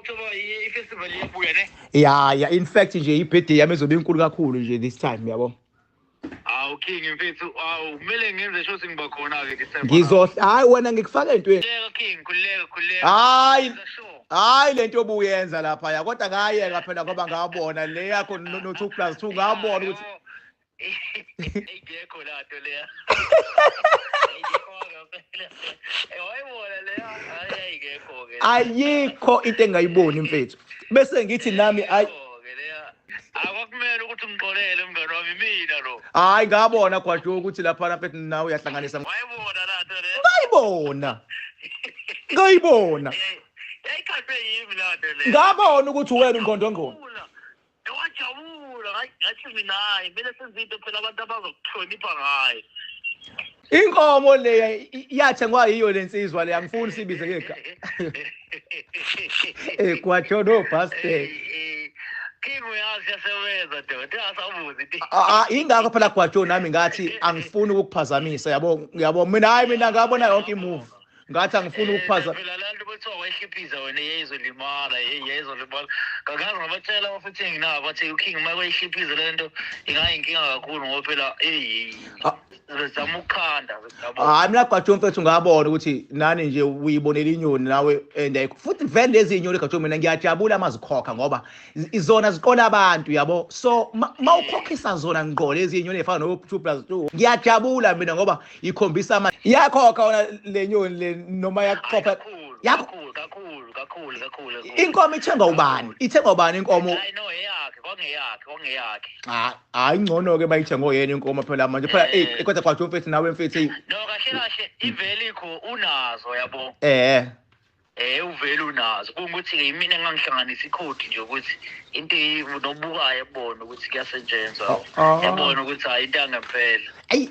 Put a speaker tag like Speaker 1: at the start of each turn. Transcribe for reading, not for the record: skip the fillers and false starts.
Speaker 1: October i-festival iyabuya ne?
Speaker 2: Ya, in fact nje i-birthday yami izobe inkulu kakhulu nje this time, yabo.
Speaker 1: Awu King mfethu, awu kumele ngenze sure ukuthi ngiba khona-ke this time.
Speaker 2: Ngizohla, hayi wena ngikufaka entweni.
Speaker 1: Khululeka King, khululeka, khululeka.
Speaker 2: Hayi.
Speaker 1: Sure.
Speaker 2: Hayi, lento obuyenza lapha ya, kodwa ngayeka phela ngoba ngabona le yakho no 2 plus 2, ngabona ukuthi
Speaker 1: Ingekho lanto leya. Ayikho ngempela. Wayibona leya, hayi ayikekho-ke.
Speaker 2: Ayikho into engayiboni mfethu, bese ngithi nami ayi.
Speaker 1: Ayikho-ke leya. Akwakumele ukuthi ungixolele mngani wami, mina lo.
Speaker 2: Hayi, ngabona Gwajo ukuthi lapha mfethu nawe uyahlanganisa.
Speaker 1: Wayibona lanto leya.
Speaker 2: Ngayibona, ngayibona.
Speaker 1: Yayikhathwe yimi lanto leya.
Speaker 2: Ngabona ukuthi wena ungqondongqondo.
Speaker 1: Wajabula, ngathi mina hayi, kumele senze into phela abantu abazokuhlonipha ngayo.
Speaker 2: Inkomo le yathengwa yiyo lensizwa le, angifuni sibize ngegama. Gwajo no bastard.
Speaker 1: King, uyazi yasebenza doda, asabuzi into.
Speaker 2: Ah, ingakho phela Gwajo nami ngathi angifuni ukukuphazamisa, yabo, yabo. Mina hayi, mina ngabona yonke i-move, ngathi angifuni ukuphazamisa.
Speaker 1: Phela laa nto bethiwa wayihliphisa wena yayizolimala, yeyi yayizolimala. Ngakaze ngabatshela abafuthi enginabo, bathi uKing uma kwayihliphisa le nto ingayinkinga kakhulu ngoba phela eyi bezama ukukhanda yabo.
Speaker 2: Hayi, mina Gwajo mfethu ngabona ukuthi nani nje uyibonela inyoni nawe and ayikho futhi vele lezi inyoni Gwajo, mina ngiyajabula mazikhokha ngoba izona ziqola abantu, yabo. So ma ukhokhisa zona ngqo lezi inyoni ezifana no 2 plus 2, ngiyajabula mina ngoba ikhombisa ama iyakhokha wona le nyoni le noma yakukhokha.
Speaker 1: Kakhulu.
Speaker 2: Yakho.
Speaker 1: Kakhulu kakhulu kakhulu kakhulu kakhulu.
Speaker 2: Inkomo ithengwa ubani? Ithengwa ubani inkomo?
Speaker 1: Hayi no, eyakhe, kwangeyakhe, kwangeyakhe.
Speaker 2: Hayi, ngcono ke bayithengwe yena inkomo phela manje phela. Kodwa Gwajo mfethu, nawe mfethu, eyi.
Speaker 1: No, kahle kahle ivele ikho unazo, yabo. Uvele unazo, kungukuthi-ke yimina engangihlanganisa ikhodi nje ukuthi into nobukayo ebone ukuthi kuyasetshenzwa,
Speaker 2: Oh.
Speaker 1: ebone ukuthi hayi into yangempela.
Speaker 2: Ayi.